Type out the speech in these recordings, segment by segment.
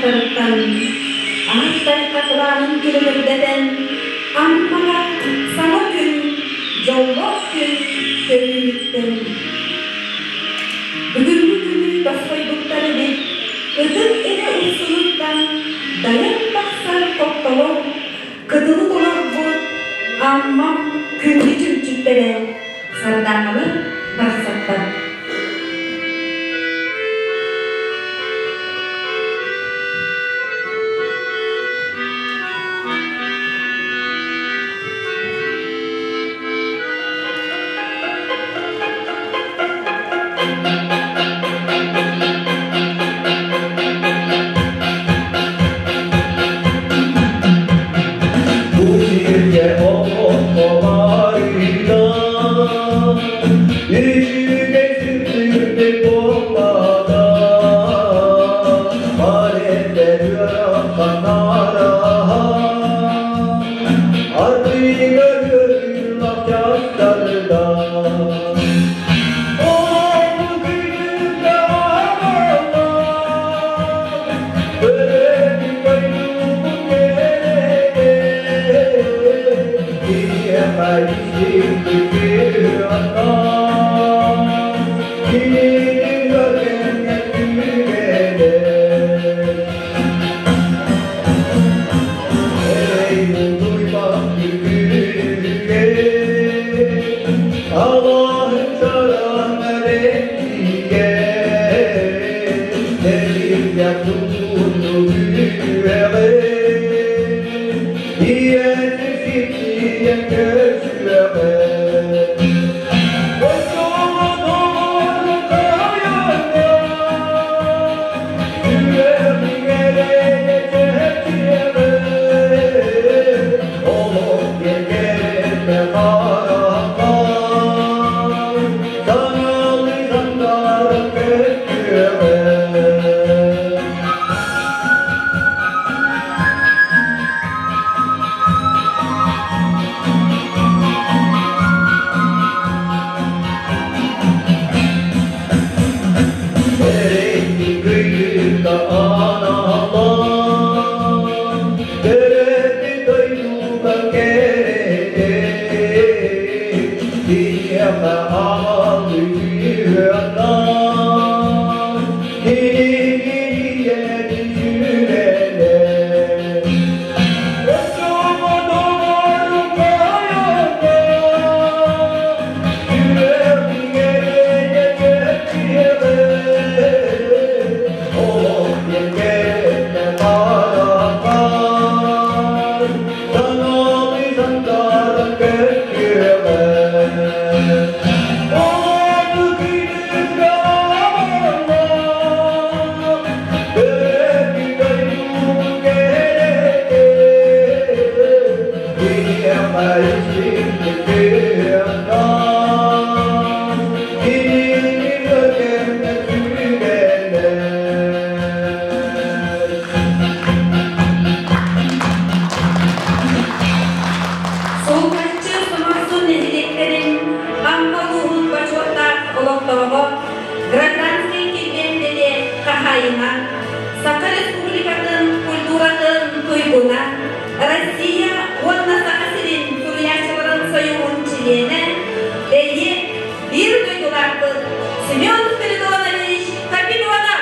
аймахтарыттан Аар тайҕа кылаанын күлүмүрдэтэн Аммаҕа саҥа күн, дьоллоох күн төрүүрүттэн. Бүгүҥҥү күнү тосхойбуттар эбит, ытык эрэ урсунуттан дайан тахсар хоптолор, кытылы толорбут Аммам күндү чүмчүктэрэ Сардааналар барахсаттар. Бу сиргэ олоххо Үчүгэй сүрдүрдүк буолбата, Баретте ыараханнараха, Ардыгар ыарыылах дьахтарда. Ол күнүгэ аҕалла, Төрөөбүт дойдубут кэрэтэ, Киһиэхэ истиҥ Кинини кэмҥэ түгэнэ Эй, мутуйбах күкүрүгэ, Алаһын чараҥ эрэттигэ, Тэриллэ тутууну күөҕэ, Ийэни ситиэн көрсүөҕэ. Thank you. Thank you. Суукаччы Соморсун нэһилиэктэрин Амма улууһун бочуоттаах олохтооҕо, гражданскай килбиэннэри хаһаайына, Саха Республикатын культуратын туйгуна, Россия уонна Саха сирин суруйааччыларын сойууһун чилиэнэ, бэйиэт, биир дойдулаахпыт Семен Спиридонович Капитонов!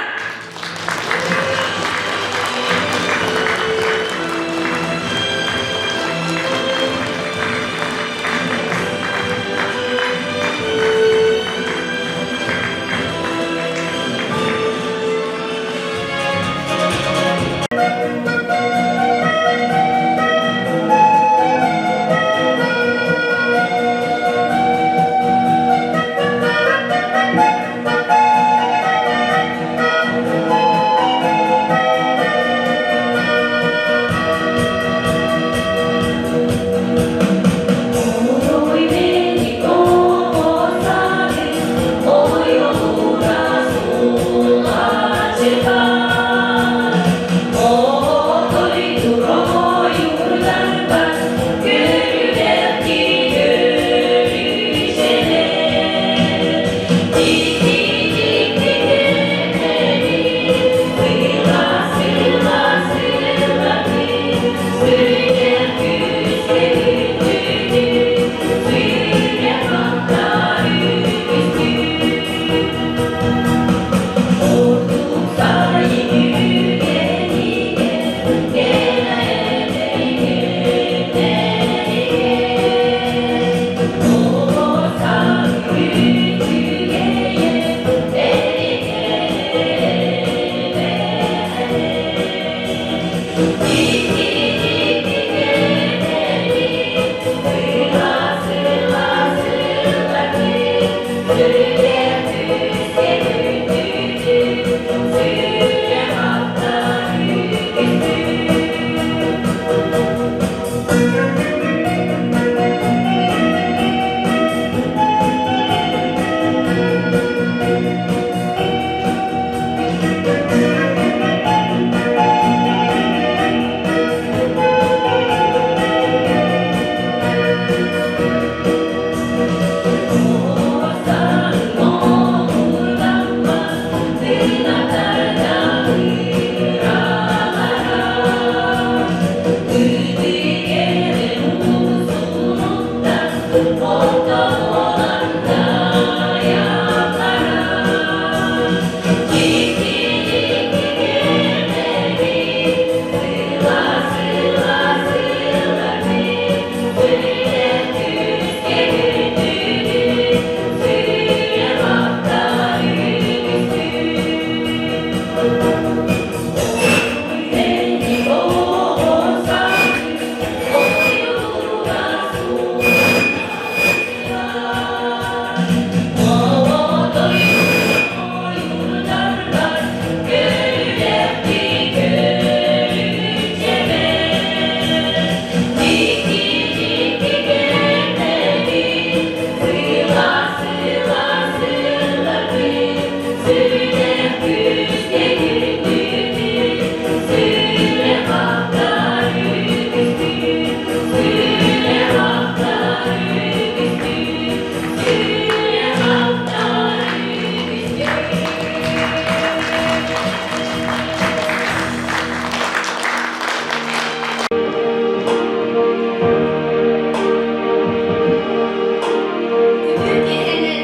Күндү киэһэнэн,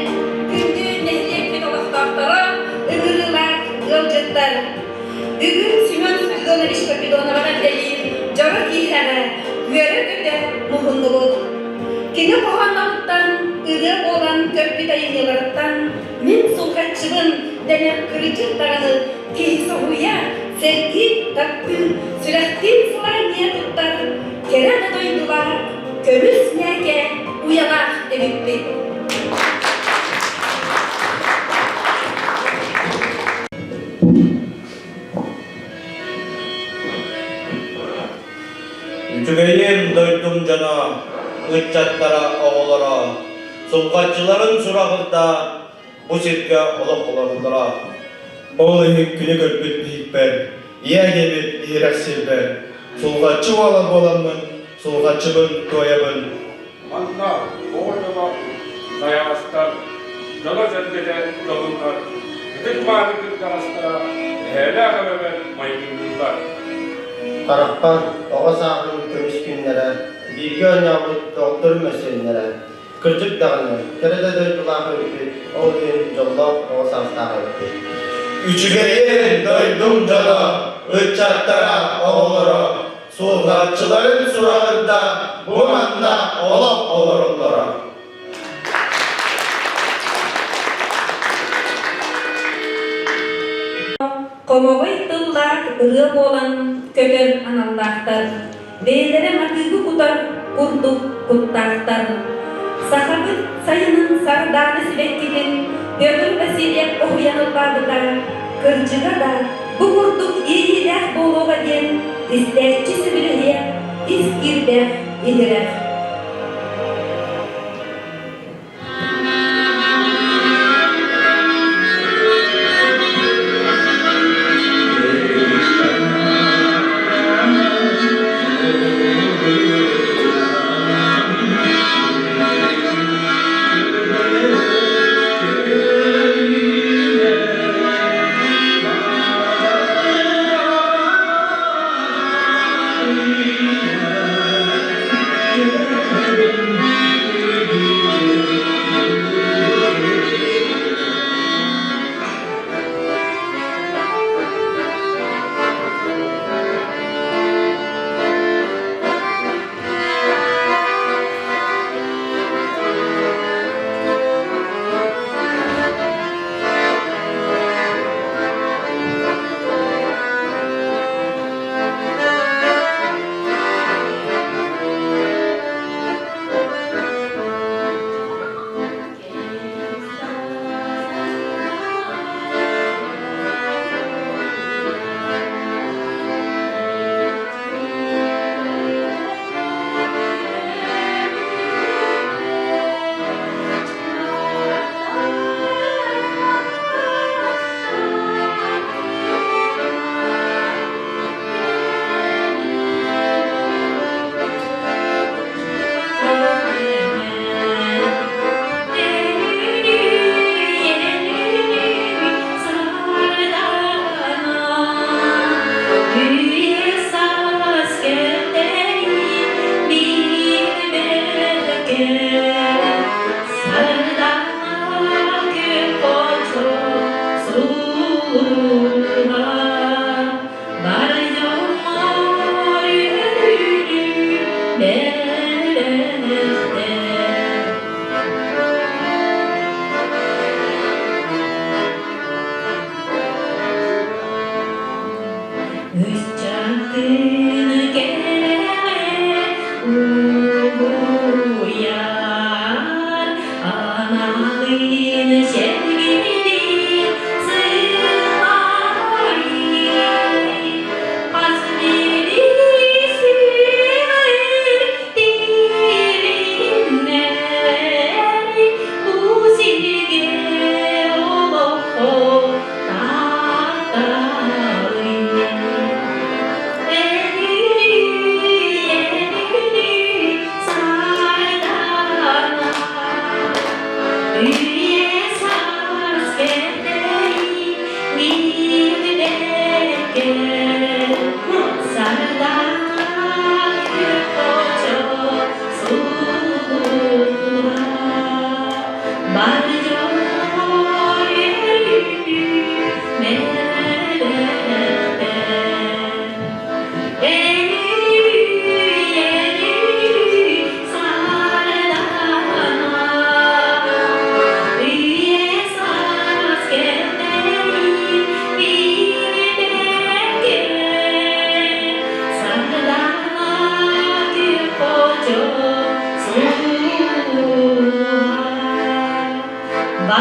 күндү нэһилиэкпит олохтоохторо, ыҥырыылаах ыалдьыттар! Бүгүн Семен Спиридонович Капитоноваҕа кэлиир дьоро киэһэҕэ үөрэ-көтө муһуннубут. Кини хоһоонноруттан, ырыа буолан көрбүт айымньыларыттан мин сулҕаччыбын дэнэр кырдьык даҕаны киһи соһуйа, сэргии, таптыы, сүрэхтиин сылаанньыйа туттар кэрэ да дойдулаах, көмүс ньээкэ уйалаах эбиппит. Үчүгэйим дойдум дьоно, ыччаттара, оҕолоро, сулҕаччыларын сураҕырда бу сиргэ олох олороллоро. Ол иһин күнү көрбүт биһикпэр, ийэ диэбит иһирэх сирбэр, сулҕаччы уола буоламмын, сулҕаччыбын туойабын. Манна оҕо дьоно сайаҕастар, дьоно-сэргэтэ дьоһуннар, ытык-мааны кырдьаҕастара эһээлээх эбэбэр майгынныыллар. Харахпар оҕо сааһым көмүс күннэрэ, бииргэ оонньообут доҕотторум мөссүөннэрэ, кырдьык даҕаны, кэрэ да дойдулаах эбиппит, ол иһин дьоллоох оҕо саастаах эбиппит. Үчүгэйин дойдум дьоно, ыччаттара, оҕолоро, Суоллааччыларын сураҕырда бу манна олох олороллоро. Хомоҕой тыллаах ырыа буолан көтөр аналлаахтар, бэйэлэрэ матыыбы кутар курдук куттаахтар. Сахабыт сайынын сардаана сибэккитин Петр Васильев уһуйан ыллаабыта, кырдьыга да, бу курдук иэйиилээх буолуоҕа диэн истээччи сөбүлэһиэ, ис киирбэх иһирэх.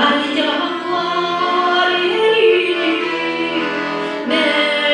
Ардьаллар өрүү мэлэхтэр.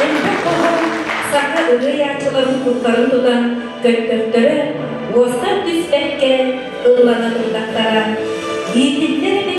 Элбэх оҕо саха ырыааччыларын куттарын тутан көттөхтөрө, уостан түспэккэ ыллана турдахтара. Иитиллэр эбит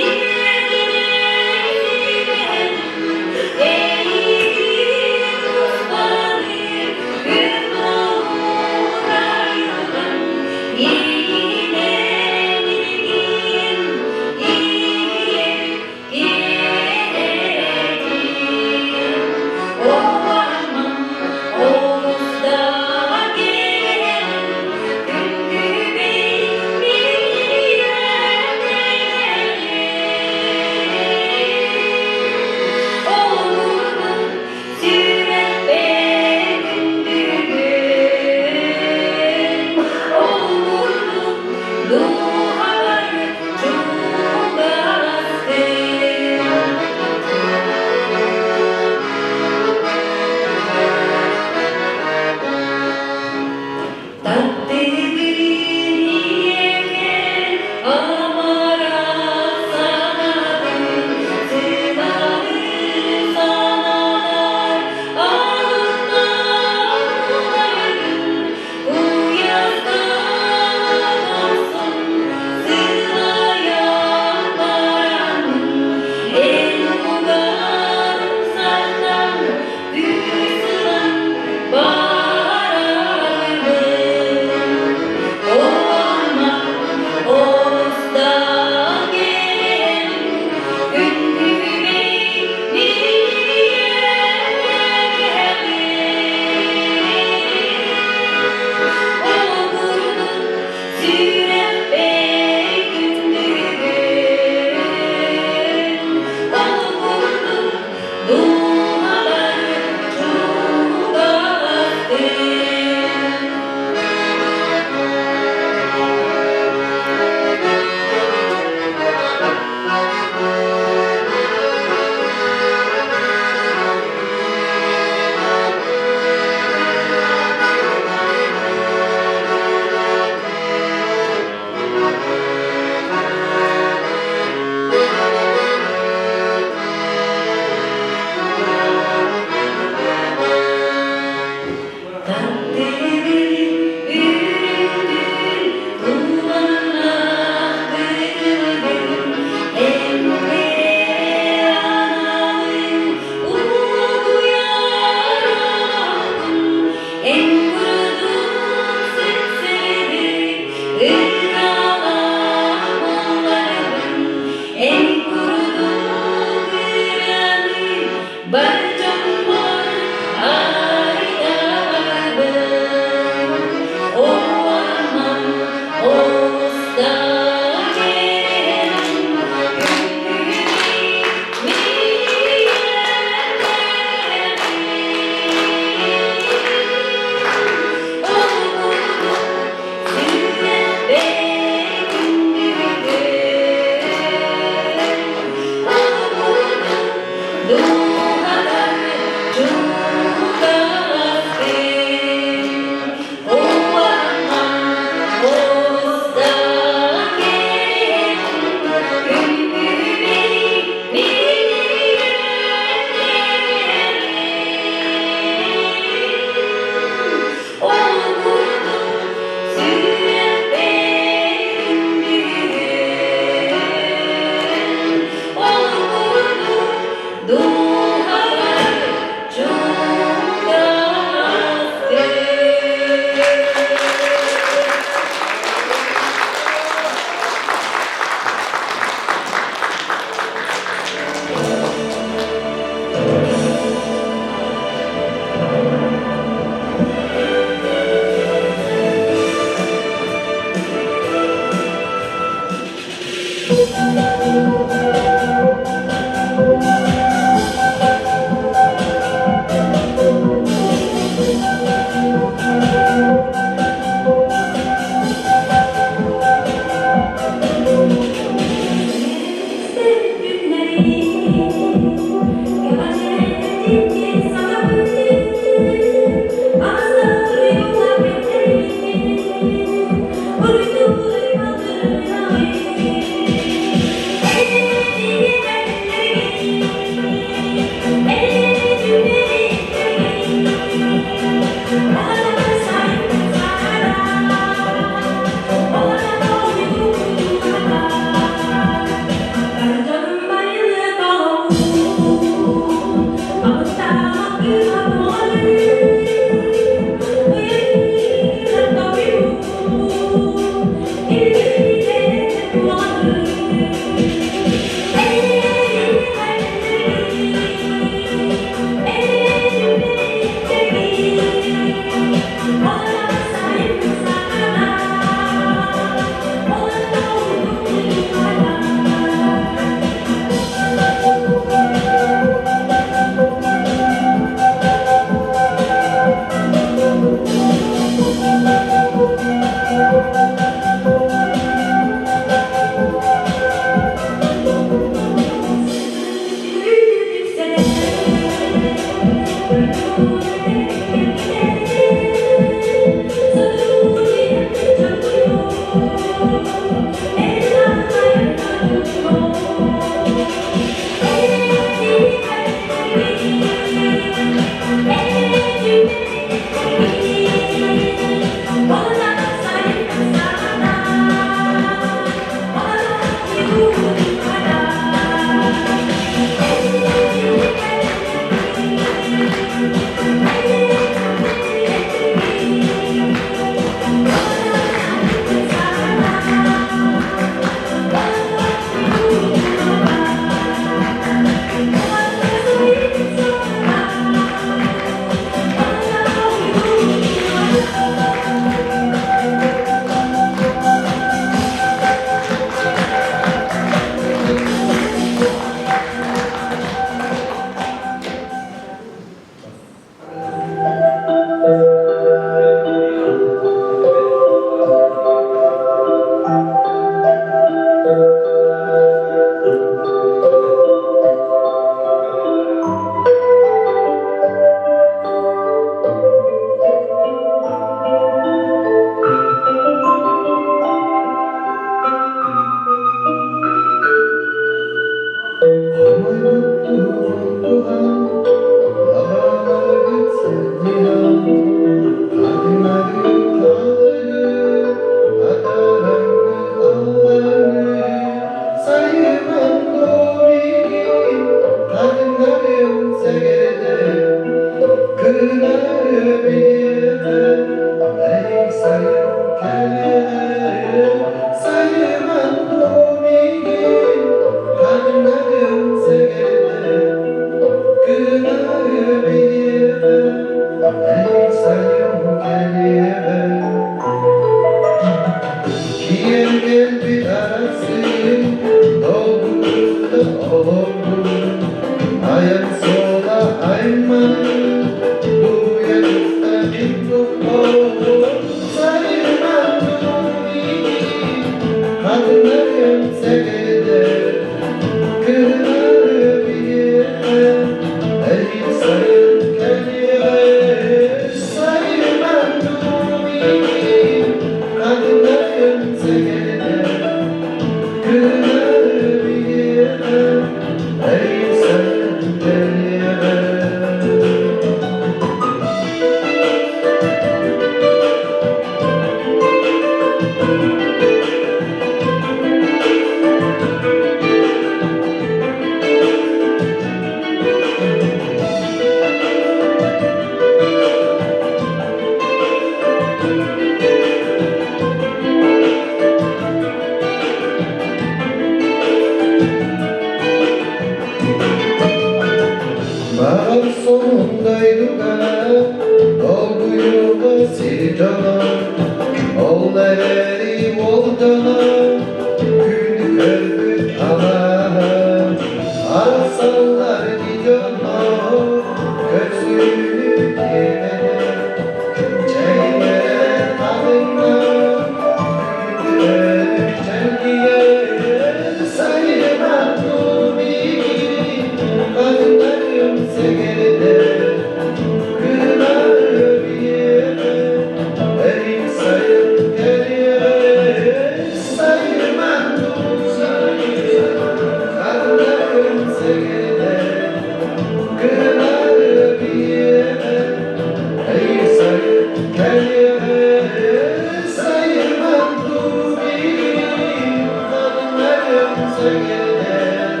сэҥээрэн,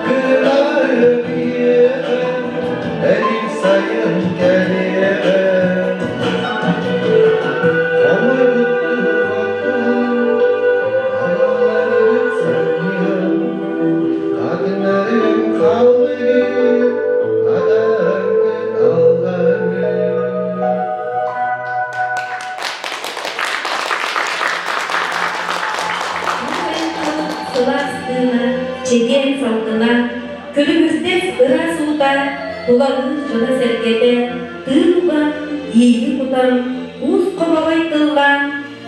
кыраайы биэҕэ, эрин сайын кэлиэҕэ. Хомойбуттуу айылларыгыт санньыйан, хатыҥнарым хааллыгыт, адаҥҥыт аллаҥҥыт. Сылаас тыына, чэгиэн салгына, күлүмүрдэс ыраас уута, тулалыыр дьоно-сэргэтэ тыын уган, иэйии кутан, уус хомоҕой тыллаан,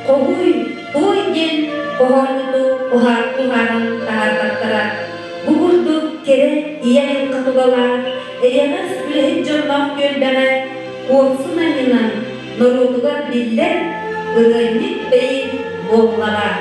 хоһуй, туой диэн хоһоонньуту уһааран таһаарбаттара. Бу курдук кэрэ ийэ айылҕа тулалаах, эйэҕэс үлэһит дьонноох түөлбэҕэ куорсун анньынан норуотугар биллэр ырыанньык бэйи буоллаҕа.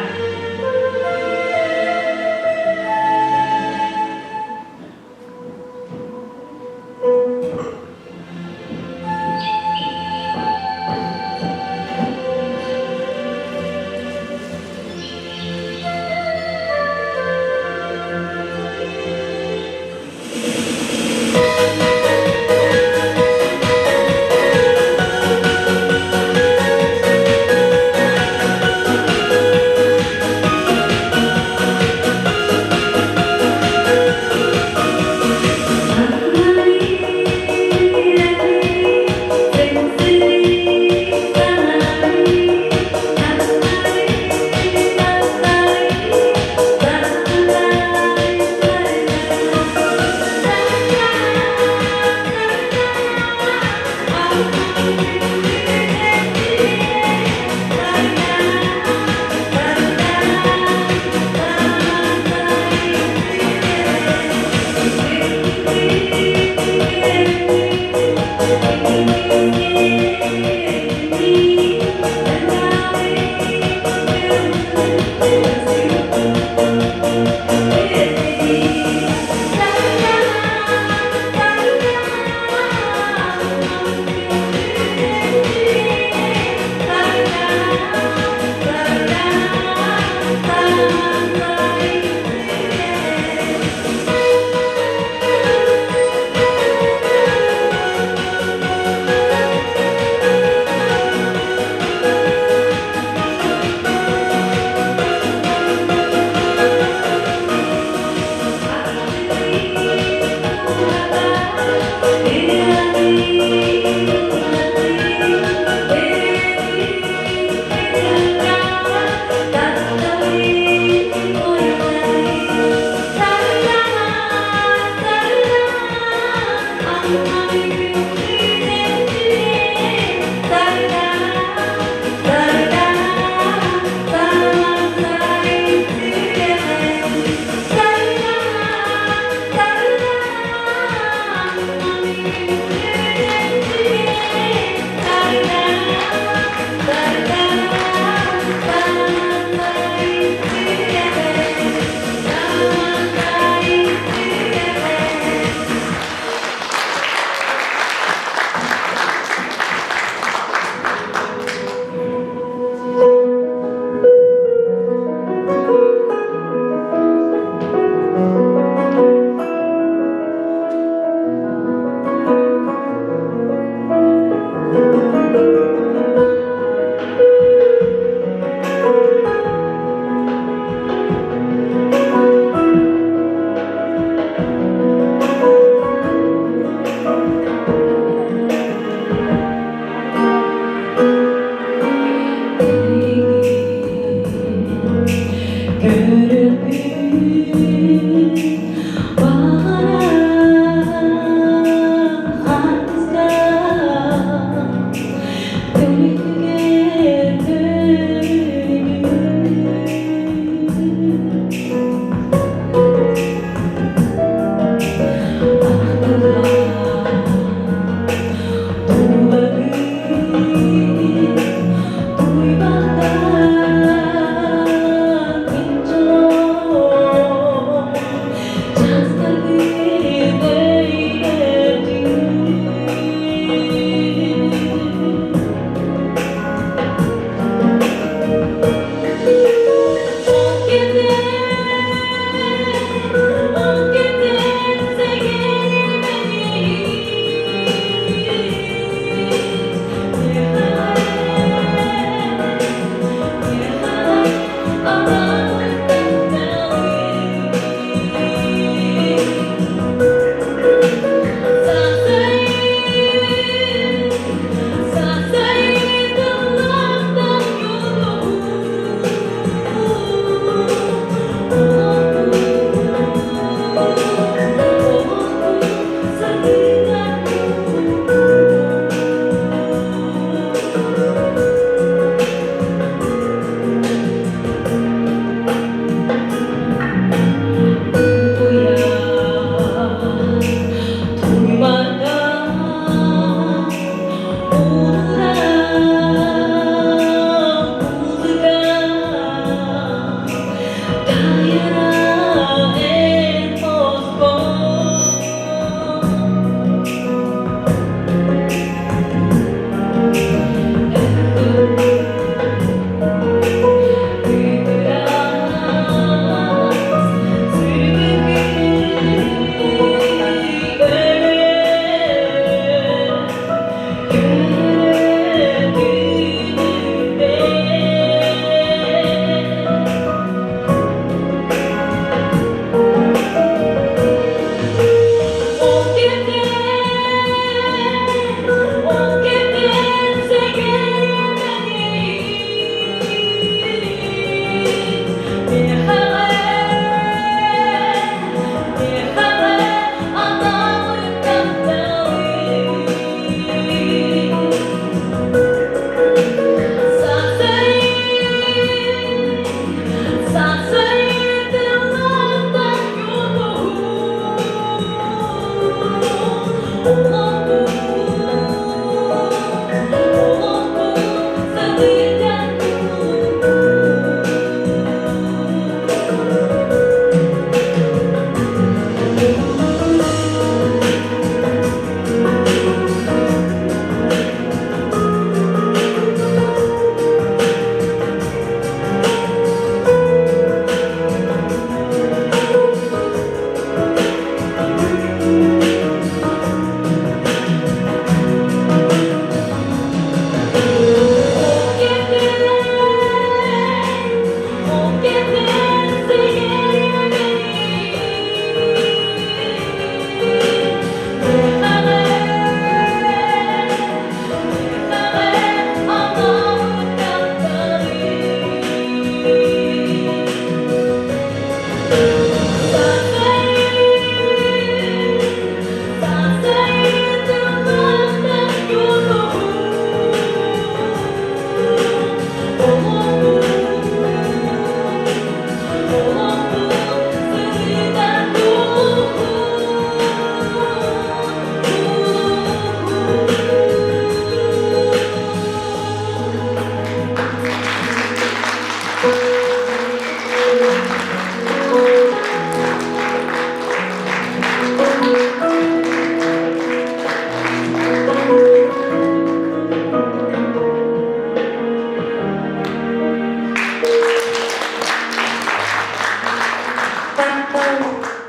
Таптал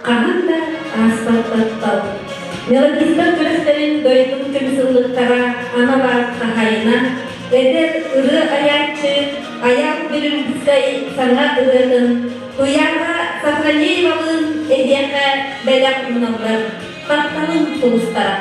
хаһан да ааспат таптал. Мелодистар күрэхтэрин дойдум көмүс ыллыктара анал аат хаһаайына, эдэр ырыа айааччы Айаал Бүлүмскэй саҥа ырыатын Туйаара Сахалиевалыын эһиэхэ бэлэх ууналлар. Тапталым сулустара.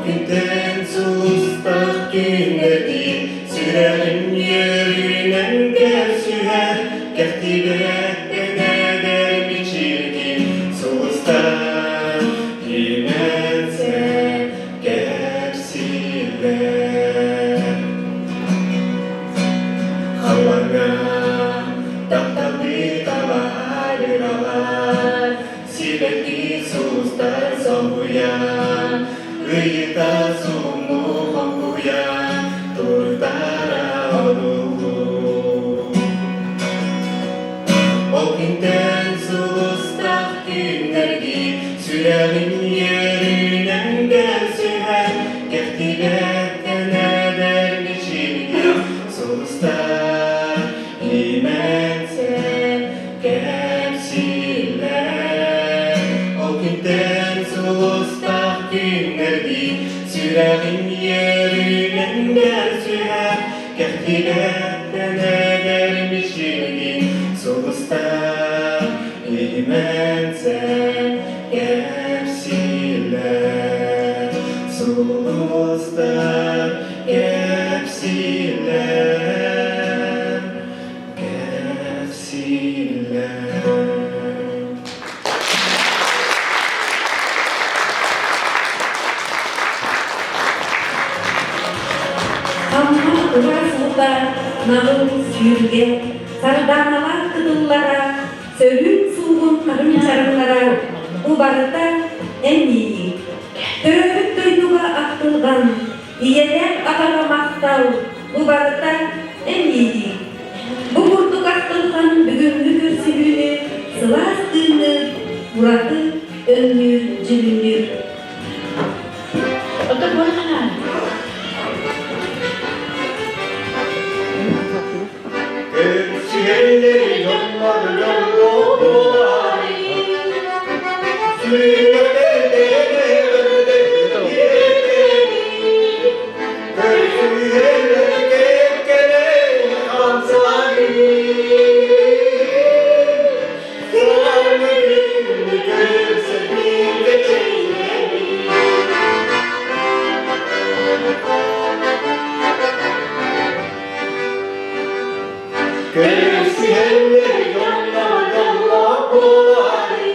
Күнтэн сулустах күннэрдии сүрэҕим үөрүүнэн көрсүһэр, кэхтибэттэн эдэр мичилгин сулустар кимэнсэ кэпсииллэр. Халлааҥҥа тапталыы талаарыралар, сибэкки сулустар соһуйан, ыйыта суҥну хоҥкуйан, туртара одуулуу. Ол күнтэн сулустаах күннэргии сүрэҕим үөрүүнэн көрсүһэр, кэхтибэттэн эдэр мичилгин сулустар имэнсэ кэпсииллэр. Ол күнтэн сулустаах күннэрдии сүрэҕим үөрүүнэн көрсүһэр, кэхтибэттэн эдэр мичилгин сулустар имэнсэ кэпсииллэр. Сулустар кэпсииллэр, кэпсииллэр. Амма ыраас уута наҕыл сүүргэ, сардааналаах кытыллара, сөрүүн суугун хаһыҥ чарыҥнара бу барыта эн иийиҥ. Төрөөбүт дойдуга ахтылҕан, ийэлээх аҕаҕа махтал бу барыта эн иийиҥ. Бу курдук ахтылҕан бүгүҥҥү көрсүһүүнү сылаас тыынныыр, ураты өҥнүүр, дьүһүннүүр. Көрсүһэллэр дьоннор дьоллоохтор, Көрсүһэллэр дьоннор дьоллоох буолаары,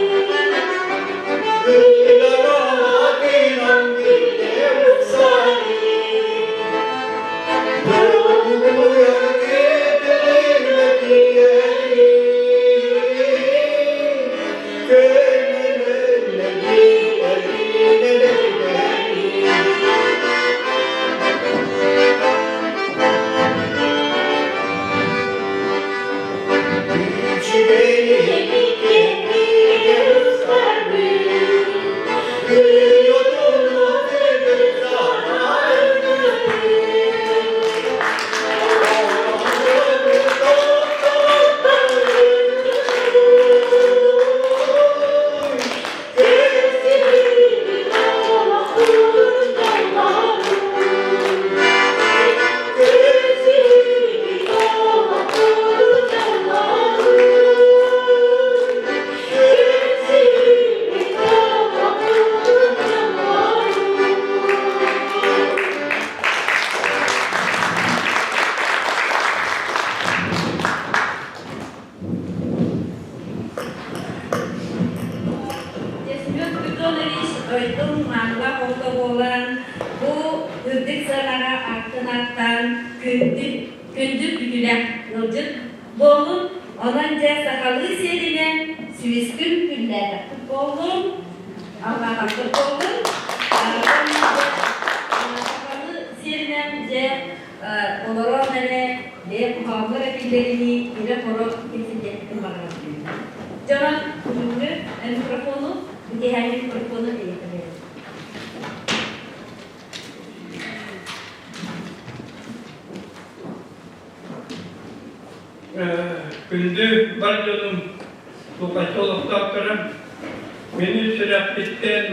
Күндү күтүлэх ыалдьыт буоллун, онон дьэ сахалыы сиэринэн сүүскүн күннээтэхпит буоллун, алҕаатахпыт буоллун, сахалыы сиэринэн дьэ олорон эрэ бэйэ куһаҕаннар этиллэринии ирэ-хоро кэпсэтиэхпитин баҕарабын. Дьонон бүгүҥҥү микрофону, киэһээҥҥи микрофону эйиэхэ биэрэбин. Күндү бар дьонум, Лукаччы олохтоохторо, мин сүрэхпиттэн,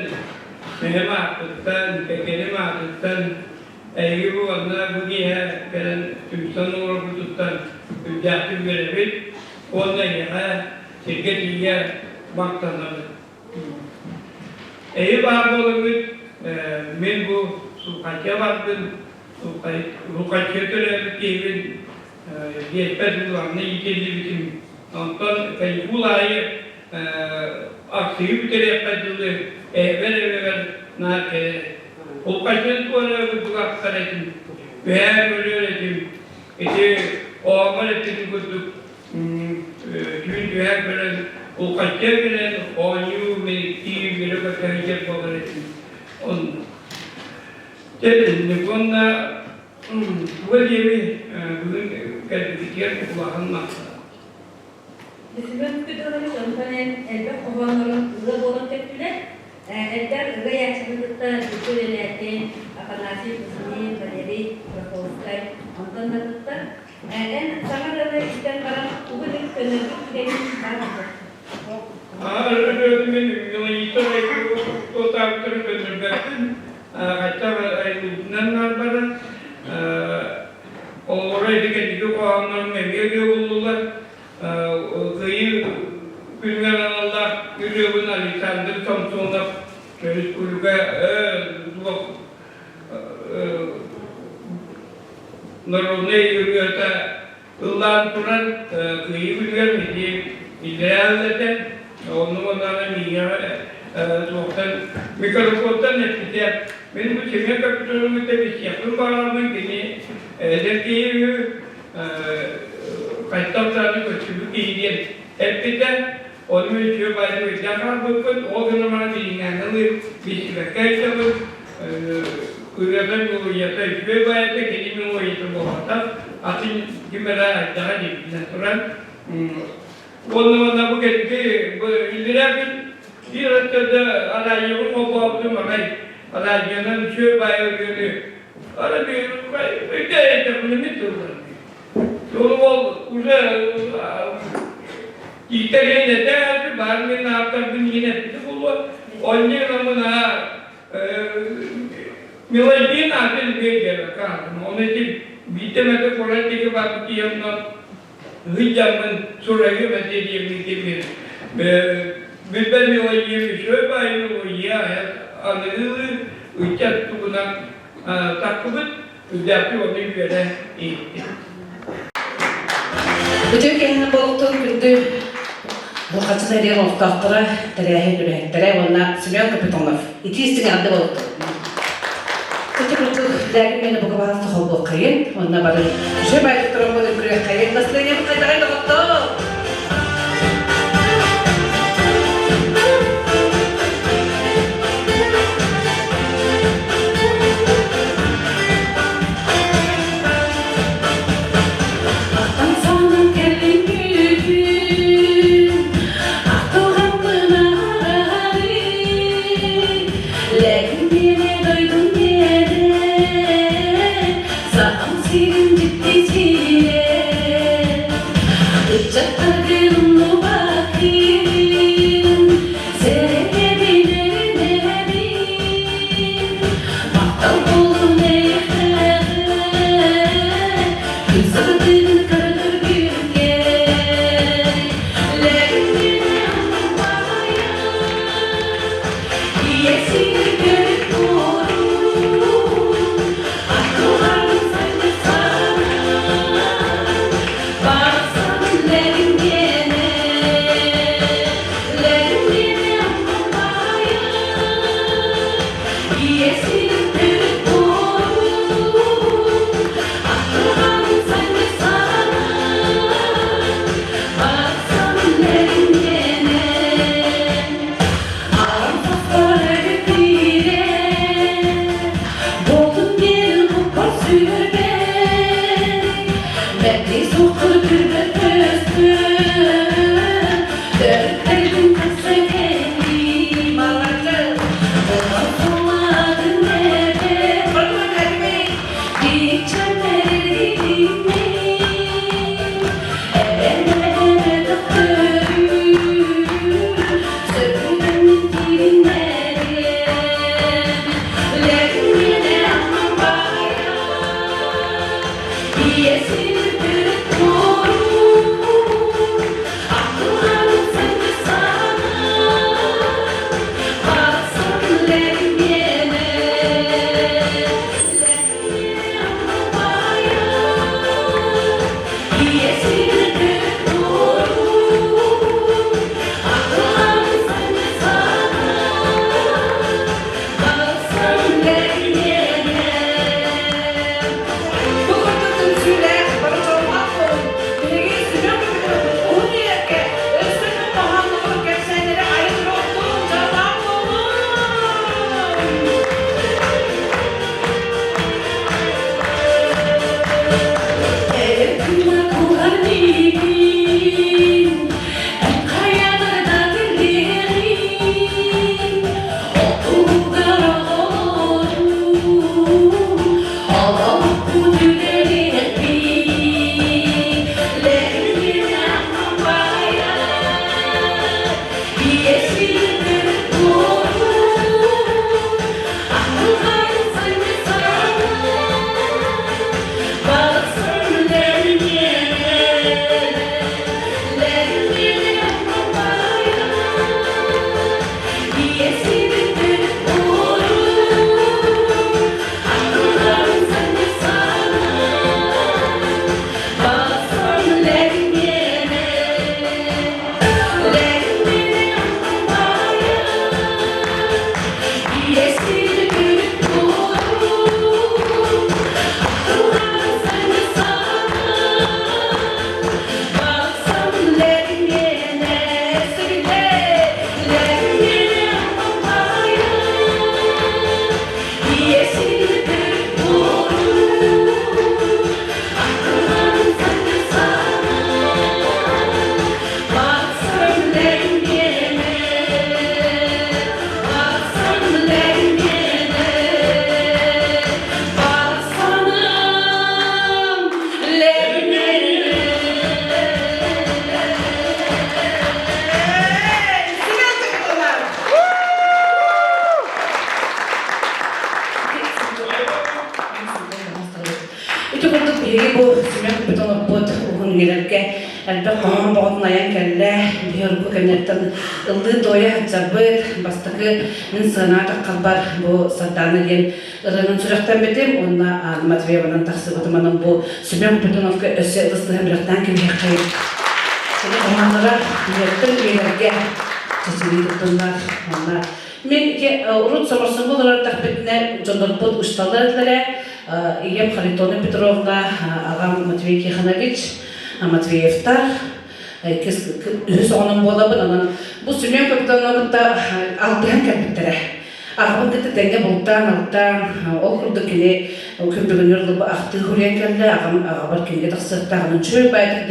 мэһэм ааппыттан, кэргэним аатыттан эһиги бу манна бу киэһэ кэлэн түмсэн олорбутуттан үрдээхтик үөрэбит уонна эһиэхэ сиргэ тиийэ махтанабыт. Эһи баар буолаҥҥыт мин бу Сулхачча бардым, Сулхачча төрөөбүт киһибин биэспэт улаханна иитиллибитим. Онтон каникул аайы ахсыһыы бүтэриэххэ дылы эһэбэр-эбэбэр наар кэлэр. Улхаччын туора курдук ахтар этим, үһээ көрүөр этим. Ити оҕоҥор эппитин курдук түүн түһээн көрөн, улхачча кэлэн оонньуу, мэниктии, үөрэ-көтө сылдьар буолар этим. Дьэ итинник уонна туга диэми бүгүн кэлбитигэр улахан махтал. Семен Петрович онтон эн элбэх хоһооннорун ыла буолан көттүлэр. Элбэх ырыа айааччыны кытта бииргэ үлэлээтин Афанасий Кузьмин, Валерий Кулаковскай онтон да кытта. Эн саҥа ырыаны истэн баран тугу эмит көннөрбүт түгэнин баар дуо? Ырыаны мин мелодита туотаабыттарын көннөрбөппүн. Хаччах айылгытынан баран олоҕура ити кэнники хоһооннорум эмиэ ырыа буллулар. Кыайыы күнүгэр аналлаах ырыабын Александр Самсонов республика народнай ырыата ыллаан туран Кыайыы күнүгэр ити иллэрээ этэ. Онну оннооҕо мииҥэҕэ туохтан микрофонтан эппитэ. Мин бу Семен Капитоновичтан истиэхпин баҕарабын кини эдэр киһи үһү хайдах даҕаны көстүбүт киһи диэн эппитэ. Ону мин үчүгэй баайдык өйдөөн хаалбыппын. Ол гынан баран билиҥҥээҥҥи билсибэккэ ыйытабын. Ырыата мелодията үчүгэй баайата, кини мелодията буолбатах. Атын ким эрэ айдаҕа диэбитинэн туран. Уонна манна бу кэнники бу иллэрээ күн биир өттөдө араадьыйабын холбообутум аҕай араадьыйанан үчүгэй баайы ырыаны ара өйдөөйдөөхпүнэ мин тылларым. Ол ол уже иитэрин этэ баар мин ааттарбын иһин эппитэ буолуо. Онньа гынаммын мелодийын атын биэрдэ Оны ити биирдэ эмэтэ куран диэки барбыт киһи Ыйдаммын сурайым этэ диэммин билбэт мелодиям үчүгэй баайы мелодия аныгылыы ыччат тугунан таххыбыт үрдээхтик ону үөрэ иһиттим. Үтүө киэһэнэн буолуохтун күндү Булхаччы нэһилиэгин олохтоохторо, тэрээһин үлэһиттэрэ уонна Семен Капитонов. Итии истиҥ эҕэрдэ буолуохтун. Ити курдук лээгин мені бука баҕас холбуоххайын уонна бары үчүгэй баайдык тураммыт үҥкүрүөххэйин настроениябыт хайдаҕай доҕоттоор? Ахтан санан кэллин күһүн, ахтылҕаммын ааҕарый. Лэкин миэнэ дойдум миэнэ, сахам сирин дьикти сирэ. Ыччаттаргын умнубаккын, сэрэхэбин эрэнэбин. Махтал буоллун эйиэхэ, күн сырдыгын көрдөргүҥҥэ. Лэкин миэнэ умнубайын, ийэ сири көрүк буорун, ахтылҕанын сайдысан, барсан лэкин миэнэ, лэкин миэнэ умнубайын. Бу курдук түмсүүлээх бары дьоллоох буолун. Биһиги Семен Капитонович уһун үйэлэргэ өссө да хоһооннору кэпсээннэри айа туруохтун, дьоллоох буолун! Ити курдук биһиги бу Семен Капитоновпут уһун үйэлэргэ элбэх хоһоон боҕотун айан кэллэ. Биһи урукку кэмнэртэн ыллыы туойа сылдьарбыт. Бастакы мин сыанаҕа таххарбар бу Сардаана диэн ырыанан сүрэхтэммитим уонна Анна Матвееванан тахсыбытым. Онон бу Семен Капитоновка өссө ытыстыһан бэлэхтээн кэбиһиэххэйин. Кини хоһоонноро үйэттэн үйэлэргэ чэчирии туттуннар. Уонна Мин ити урут соморсуҥҥа олорор эрдэхпитинэ дьоннорбут усталлар этилэрэ. Ийэм Харитона Петровна, аҕам Матвей Тихонович Матвеевтар. Иккис үһүс оҕонон буолабын. Онон бу Семен Капитоновна кытта алтыһан кэлбиттэрэ. Аҕабын кытта тэҥҥэ бултаан, алтаан, ол курдук кини күн бүгүнүр лыбы ахтыы хуруйан кэллэ. Аҕам аҕабар кинигэ тахсыахтааҕын үчүгэй баайдык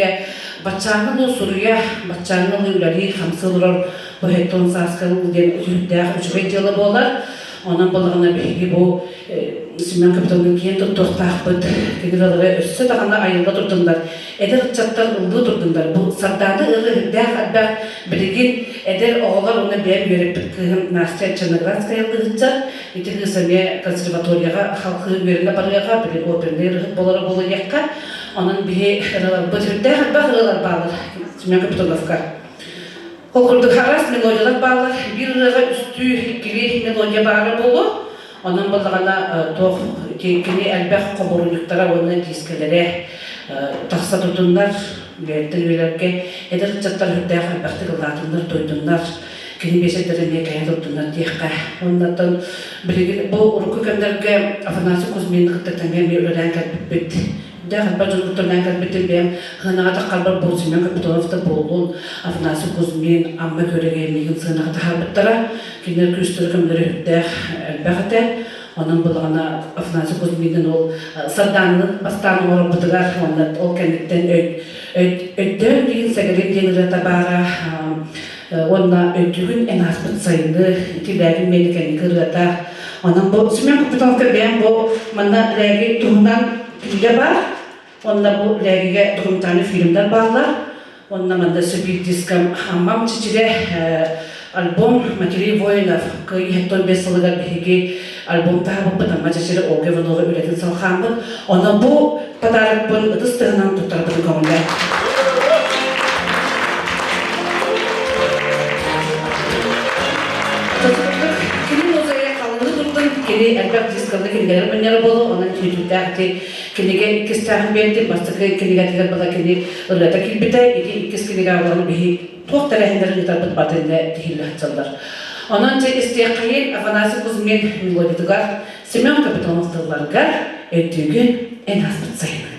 баччааҥҥы луу суруйа, баччааҥҥы луу үлэлии, хамсыы олорор Бу сааска диэн сүрдээх үчүгэй дьыала буолар. Онон буоллаҕына биһиги бу Семен Капитонович киэн туттуохтаахпыт. Кинилэр өссө даҕаны айылла турдуннар, эдэр ыччаттар ыллыы турдуннар. Бу Сардаана ырыа үрдээх элбэх билигин эдэр оҕолор уонна бэйэм үөрэппит кыыһым Настя Черноградская ыллыһычча. Ити кыыс эмиэ консерваторияҕа халқыы үөрэнэ барыаҕа, били опернай ырыһыт буолара буолуйахха. Онон биһи ырыаларбыт үрдээх элбэх ырыалар баалар Семен Капитоновка. Ол курдук араас мелодиялар бааллар. Биир ырыаҕа үстүү, иккилии мелодия баара буолуо. Онон буоллаҕына туох кини элбэх хомуурунньуктара уонна диискэлэрэ тахса турдуннар, үөрэттэн үөрэргэ эдэр ыччаттар үрдээх элбэхтик ыллаатыннар, туойдуннар, кини биэсэрдэрэ эмиэ кэһэ турдуннар диэххэ. Уоннаттан билигин бу урукку кэмнэргэ Афанасий Кузьмины кытта тэҥҥэ эмиэ үлэлээн кэлбиппит. Дэх элбэх дьонуттан кэлбитим бэйэм сыанаҕа таххарбар бу Семен Капитонов да буоллун, Афанасий Кузьмин, Амма Күөрэгэй миигин сыанаҕа таһаарбыттара. Кинилэр күүстэрэ көмөлөрө үрдээх элбэх этэ. Онон булаҕына Афанасий Кузьминын ол Сардаананы бастаан оҥорорбутугар уонна ол кэнниттэн өйдөөн диин сэгэрин диэн ырыата баара уонна өйдүүгүн эн ааспыт сайыны ити лээгин миэнэ кэнники ырыата. Онон бу Семен Капитоновка бэйэм бу манна лээги туһунан Кинигэ баар. Онно бу Лээгигэ документальный фильмдар бааллар. Онно манна сөбүүр дискам Аммам чичилэ альбом Матерей воинов кыайыы 75 сылыгар биһиги альбом таһаабыппыт Амма Чэчири Ольга Иванова үлэтин салҕааммыт. Онон бу подарокпын ытыс тыһынан туттарбытын көҥүллээн. Кини музейа халыҥы турдун, кини элбэх дискалыы кинигэлэр мунньара буолуо, онон күүтүүлээх ити кинигэ иккистээҕин биэрдим, бастакы кинигэтигэр была кини ырыата киирбитэ, ити иккис кинигэ буолан биһи туох тэрээһиннэрин ыытарбыт батын тиһиллэ сылдьаллар. Онон дьэ истиэххэйин Афанасий Кузьмин мелодиятыгар Семен Капитонов тылларыгар өйдүүгүн эн ааспыт сайыны.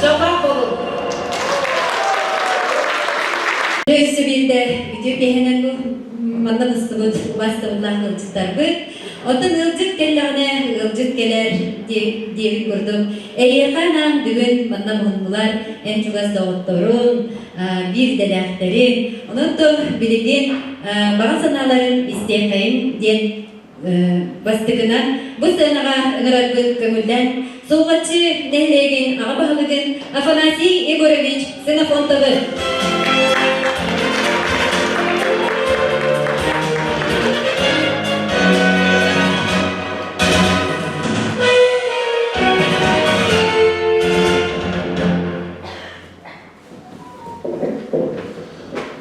Дьоллоох буолуҥ! Өссө биирдэ үтүө киэһэнэн бу манна мустубут убаастабыллаах ыалдьыттарбыт. Оттон ыалдьыт кэллэҕинэ ыалдьыт кэлэр диэбит курдук эйиэхэ анаан бүгүн манна муһуннулар эн чугас доҕотторун, биир идэлээхтэрин. Онон билигин баҕа санааларын истиэххэйиҥ диэн Бастакынан бу сыанаҕа ыҥырарбыт көҥүллээн Сулҕаччы нэһилиэгин аҕа баһылыгын Афанасий Егорович Ксенофонтовы.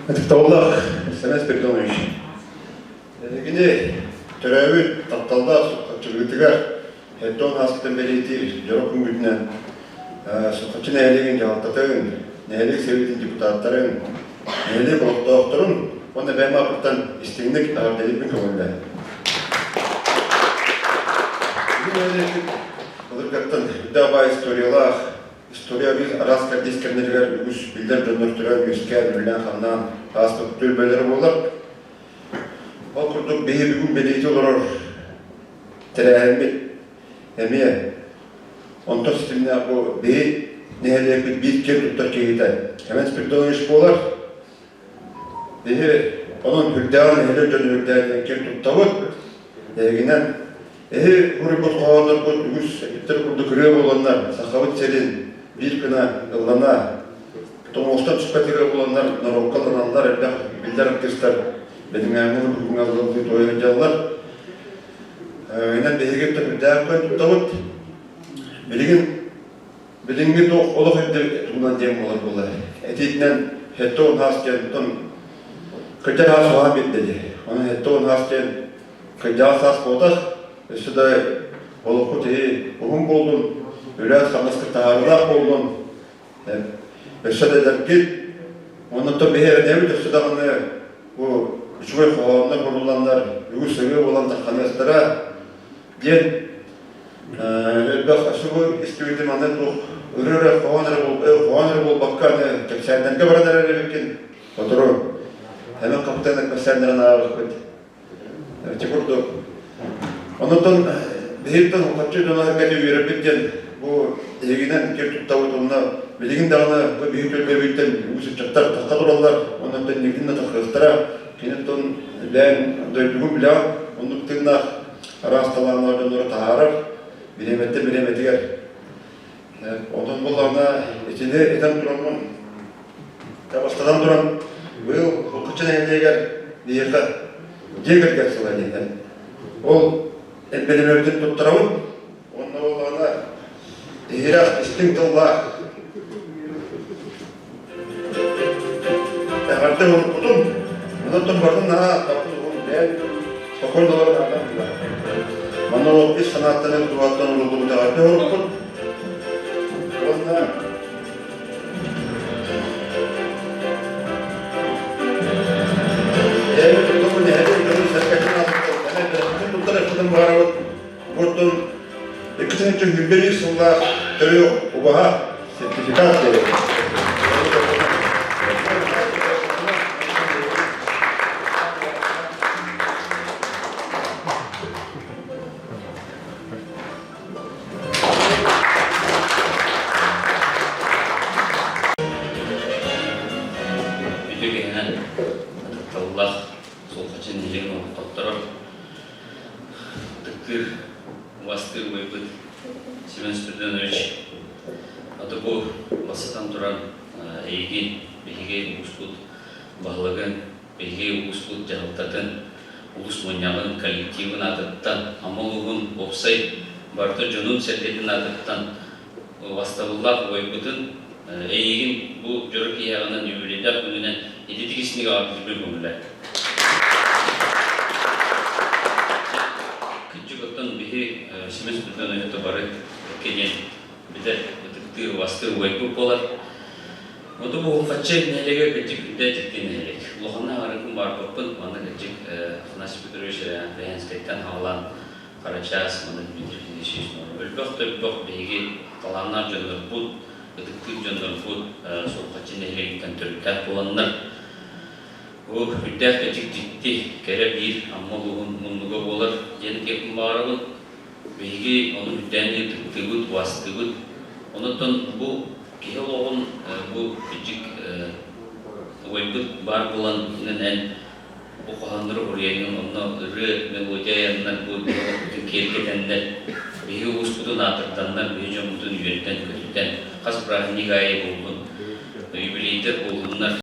Ытыктабыллаах Семен Спиридонович, Эһигини төрөөбүт тапталлаах Сухаччылыытыгар Хердон ааспытын бэлиэтиир дьоро күҥҥүтүнэн Сухаччы нэһилиэгин дьаһалтатын, нэһилиэк сэбиэтин депутаттарын, нэһилиэк олохтоохторун уонна бэйэм ааппыттан истиҥник эҕэрдэлиирбин көҥүллээн. Бүгүн нэһилиэкпит былыргыттан үрдээх баай историялаах, История биир араас кэрдиис кэмнэригэр үгүс биллэр дьоннор төрөөн-үөскээн, үлэлээн-хамнаан ааспыт түөлбэлэрэ буолар. Ол курдук биһи бүгүн бэлиэтии олорор тэрээһиммит эмиэ онтон ситимнээх бу биһи нэһилиэкпит биир киэн туттар киһитэ Семен Спиридонович буолар. Биһи онон үрдээҕин нэһилиэк дьон үрдээҕин киэн туттабыт. Эһигинэн эһи суруйбут хоһоонноргут үгүс эпиттэр курдук ырыа буоланнар Сахабыт сирин биир гына ыллана тоҥуостан түспэт ырыа буоланнар норуокка ылланаллар элбэх биллэр артыыстар бэдиҥээҥҥи күҥҥэ ыллыы туойа сылдьаллар. Инэн биһиги үрдээх күөн туттабыт. Билигин билиҥҥи туох олох ирдэ тугунан диэн буолар буолла. этиитинэн 70 хаас диэн оттон кырдьар хаас уһаан биэрдэ дии. Онон 70 хаас диэн кырдьаҕас саас буолбатах, өссө да олоххут иһи уһун буоллун, үлэҕит хамнаскыт таһаарыылаах буоллун, өссө да эдэргит, оннуттан биһи эрэнэбит өссө даҕаны бу үчүгэй хоһооннор бурулланнар, үгүс ырыа буолан тахханыахтара диэн элбэх өссө истибитим аны туох ырыа эрэ хоһоон эрэ хоһоон эрэ буолбакка аны кэпсээннэргэ баран эрэр эбиккин сотору Эмэн Хапытыанап кэпсээннэрин ааҕыахпыт ити курдук онотон биһиттэн хаччы дьоно кэти үөрэппит диэн бу эһигинэн кир туттабыт уонна билигин даҕаны бу биһи төлбөбүттэн үгүс ыччаттар тахха тураллар онон тэннигин да таххыахтара киниттэн бэйэн дойдугун билэҕин оннук тыыннаах араас талааннаах дьоннору таһаарар бириэмэттэн бириэмэтигэр Онон буоллаҕына итини этэн тураммын бастатан туран быйыл Булкуччу нэһилиэгэр биһиэхэ дьиэ кэргэн сыла диэтэ. Ол элбэлэмэбитин туттарабын уонна буоллаҕына иһирэх истиҥ тыллаах Эҕэрдэ уруккутун, онон бардын наһаа таптыыбын бэйэм спокойно олорон ааҕан Манна ол ис санааттан дууһаттан уруллубут эҕэрдэ уруккут. Уонна Эбит тутум нэһилиэк дьонун сэргэтин аатыттан туттар эппитин баҕарабыт. Бу 2021 сыллаах төрүөх убаһа сертификат биэрэбит. Үтүө киһинэн ытыкталлах Сулҕаччы нэһилиэгин олохтоохторо ытыктыыр, убастыыр убайбыт Семен Спиридонович аты бу бастатан туран эйигин, биһиги улууспут баһылыгын, биһиги улууспут дьаһалтатын, улуус мунньаҕын коллективын аатыттан, Амма улууһун уопсай барыта дьонун-сэргэтин аатыттан убастабыллаах убайбытын эйигин бу дьоро киһиэҕинэн юбилейдаах күнүнэн ититик истиҥ аҕардыырбын көҥүлэ. Кырдьык оттон биһи Семен Спиридоновича бары кэлиэн билэр, ытыктыыр, убастыыр убайбыт буолар. Оту бу хаччы нэһилиэгэ кырдьык үрдэ дьикти нэһилиэк. Улаханна аҕарыкын баарбаппын, манна кырдьык Афанасий Петрович Рязанскайтан хаалан Харачаас, манна Дмитрий Федосеевич өлбөх да өлбөх биһиги талааннаах дьоннорбут, ытыктыыр дьоннорбут Сулҕаччы нэһилиэгиттэн төрүттээх буоланнар, бу үрдээх кэчик дьикти, кэрэ биир Амма улууһун муннуга буолар диэн этиэхпин баҕарабын. Биһиги ону үрдээн ытыктыыбыт, убаастыыбыт. Онон бу киһи олоҕун бу кырдьык убайбыт баар буолан эн бу хоһооннору уруйайын онно ырыа, мелодия айаннар бу олохпутун киэргэтэннэр, биһиги улууспутун аатырданнар, биһи дьоммутун үөрдэн-көтүтэн, хас праздник аайы буоллун, юбилейдар буоллун.